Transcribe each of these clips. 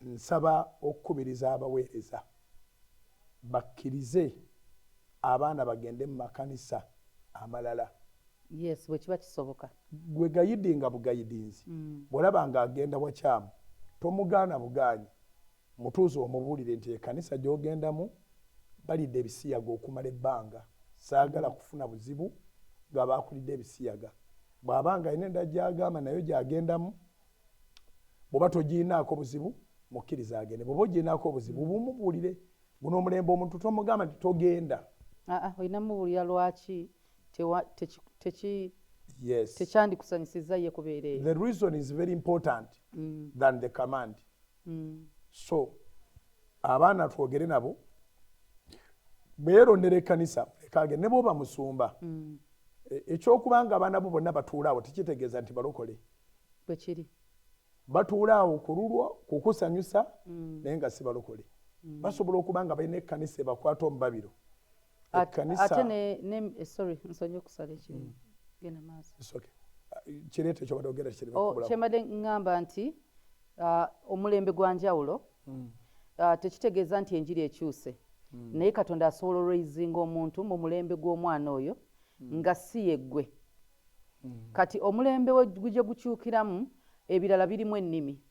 Nsaba okukubiriza abaweereza bakkirize abaana bagende mu makanisa amalala. Yes, bwe kiba kisoboka. Gwe guidinga buguidinzi. Bw'olaba ng'agenda wakyamu, tomugaana bugaanyi, mutuuze omubuulire nti ekkanisa gy'ogendamu balidde ebisiyaga okumala ebbanga, saagala kufuna buzibu nga bakulidde ebisiyaga. Bw'aba nga alina endala gy'agamba nayo gy'agendamu, bw'oba togiinaako buzibu, mukkirize agende. Bw'oba ogiinaako obuzibu, bumubuulire. Guno omulembe omuntu tomugamba nti togenda. Aa, olina mubuulira lwaki tekyandikusanyusizza ye kubeera eyo. The reason is very important than the command. So abaana twogere nabo, bwerondera ekkanisa muleke ne bwoba musumba. Ekyokuba nga abaana bo bonna batuula awo tekitegeeza nti balokole. Bwe kiri. Batuula awo ku lulwo kukusanyusa, naye nga si balokole. Basobola okuba nga balina ekkanisa ebakwata omubabiro. Ekkanisa Ate ne sorry, nsonyi okusala ekirimu, genda maaso. It's okay. Kireeta ekyobadde ogenda kireme Oh, kubulako. Kyembadde ŋŋamba nti omulembe gwa njawulo. Tekitegeeza nti enjiri ekyuse, naye Katonda asobola olweizinga omuntu mu mulembe gw'omwana oyo nga si yeggwe. Kati omulembe we guje gukyukiramu, ebirala birimu ennimi,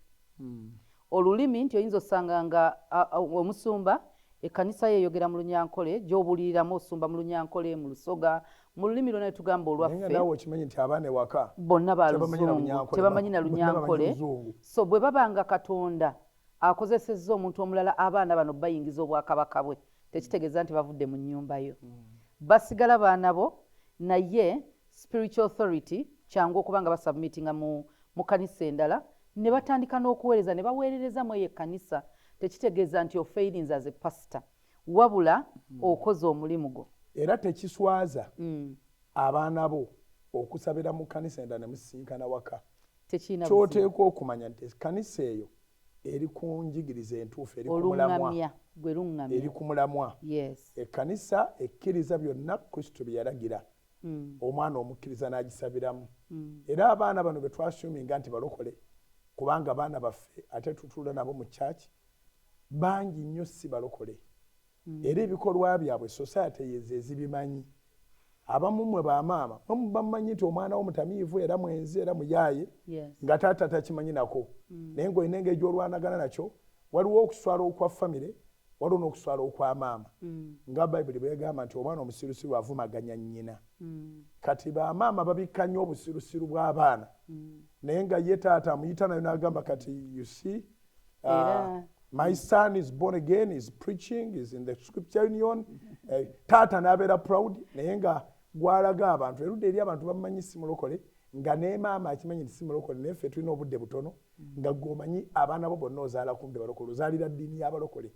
olulimi, nti oyinza osanga nga omusumba ekkanisa ye eyogera mu Lunyankole, gy'obuuliriramu osumba mu Lunyankole, mu Lusoga, mu lulimi lwonna tugamba Naye nga olwaffe. Naawe okimanyi nti abaana ewaka bonna ba tebamanyi na Luzungu. Lunyankole, Tebamanyi na bonna bamanyi Lunyankole. Luzungu. So bwe baba nga Katonda akozesezza omuntu omulala abaana bano bayingiza obwakabaka bwe, tekitegeeza nti bavudde mu nnyumba yo, basigala baana bo. Naye spiritual authority kyangu okuba nga basubmitinga mu kanisa endala ne batandika n'okuweereza ne baweerereza mu eyo ekkanisa. Tekitegeeza nti ofailinze as a pastor, wabula okoze omulimu gwo. Era tekiswaza abaana bo okusabira mu kkanisa endala ne musisinkana waka. Tekiina buzibu. Kyoteekwa okumanya nti ekkanisa eyo eri ku njigiriza entuufu, eri ku mulamwa. Oluŋŋamya gwe luŋŋamya. Eri ku mulamwa. Ekkanisa ekkiriza byonna Kristo bye yalagira. Omwana omukkiriza n'agisabiramu. Era abaana bano be twassuminga nti balokole kubanga baana baffe ate tutuula nabo mu church, bangi nnyo si balokole. Era ebikolwa byabwe society yeze ezibimanyi. Abamu mmwe bamaama mwe muba mumanyi nti omwana wo mutamiivu era mwenzi era muyaaye, nga taata takimanyi nako, naye ng'olina engeri gy'olwanagana nakyo. Waliwo okuswala okwa famire, waliwo n'okuswala okwa maama, nga Bayibuli bwegamba nti omwana omusirusiru avumaganya nnyina. Kati bamaama babikka nnyo obusirusiru bw'abaana, naye nga ye taata amuyita nayo n'agamba, "Kati you see, my son is born again, is preaching, is in the Scripture Union." Taata n'abeera proud, naye nga gwalaga abantu erudda eri abantu bamumanyi si mulokole, nga ne maama akimanyi nti si mulokole. Naye ffe tulina obudde butono, nga gwe omanyi abaana bo bonna ozaala kumbe balokole, ozaalira ddiini y'abalokole.